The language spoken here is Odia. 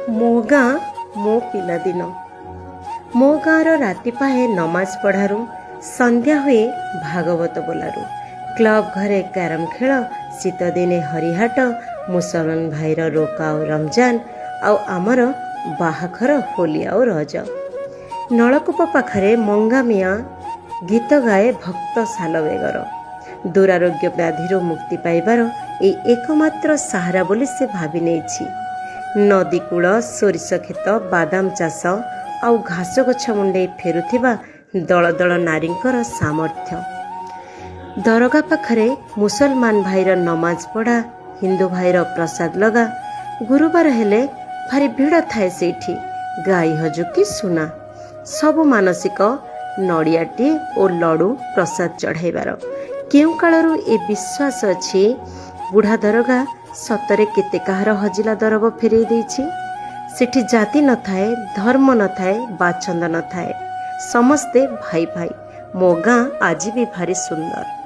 ମୋ ଗାଁ ମୋ ପିଲାଦିନ। ମୋ ଗାଁର ରାତି ପାହେ ନମାଜ ପଢ଼ାରୁ, ସନ୍ଧ୍ୟା ହୁଏ ଭାଗବତ ବୋଲାରୁ। କ୍ଲବ ଘରେ କ୍ୟାରମ ଖେଳ, ଶୀତଦିନେ ହରିହାଟ, ମୁସଲମାନ ଭାଇର ରୋକା ଆଉ ରମଜାନ, ଆଉ ଆମର ବାହାଘର, ହୋଲି ଆଉ ରଜ। ନଳକୂପ ପାଖରେ ମଙ୍ଗା ମିଆଁ ଗୀତ ଗାଏ ଭକ୍ତ ସାଲବେଗର। ଦୁରାରୋଗ୍ୟ ବ୍ୟାଧିରୁ ମୁକ୍ତି ପାଇବାର ଏଇ ଏକମାତ୍ର ସାହାରା ବୋଲି ସେ ଭାବି ନେଇଛି। ନଦୀ କୂଳ, ସୋରିଷ କ୍ଷେତ, ବାଦାମ ଚାଷ ଆଉ ଘାସ ଗଛ ମୁଣ୍ଡେଇ ଫେରୁଥିବା ଦଳ ଦଳ ନାରୀଙ୍କର ସାମର୍ଥ୍ୟ। ଦରଗା ପାଖରେ ମୁସଲମାନ ଭାଇର ନମାଜ ପଢ଼ା, ହିନ୍ଦୁ ଭାଇର ପ୍ରସାଦ ଲଗା। ଗୁରୁବାର ହେଲେ ଭାରି ଭିଡ଼ ଥାଏ ସେଇଠି। ଗାଈ ହଜୁ କି ସୁନା, ସବୁ ମାନସିକ ନଡ଼ିଆଟିଏ ଓ ଲଡ଼ୁ ପ୍ରସାଦ ଚଢ଼ାଇବାର। କେଉଁ କାଳରୁ ଏ ବିଶ୍ୱାସ ଅଛି। ବୁଢ଼ା ଦରଗା ସତରେ କେତେ କାହାର ହଜିଲା ଦରବ ଫେରେଇ ଦେଇଛି। ସେଠି ଜାତି ନଥାଏ, ଧର୍ମ ନଥାଏ, ବାଛନ୍ଦ ନଥାଏ, ସମସ୍ତେ ଭାଇ ଭାଇ। ମୋ ଗାଁ ଆଜି ବି ଭାରି ସୁନ୍ଦର।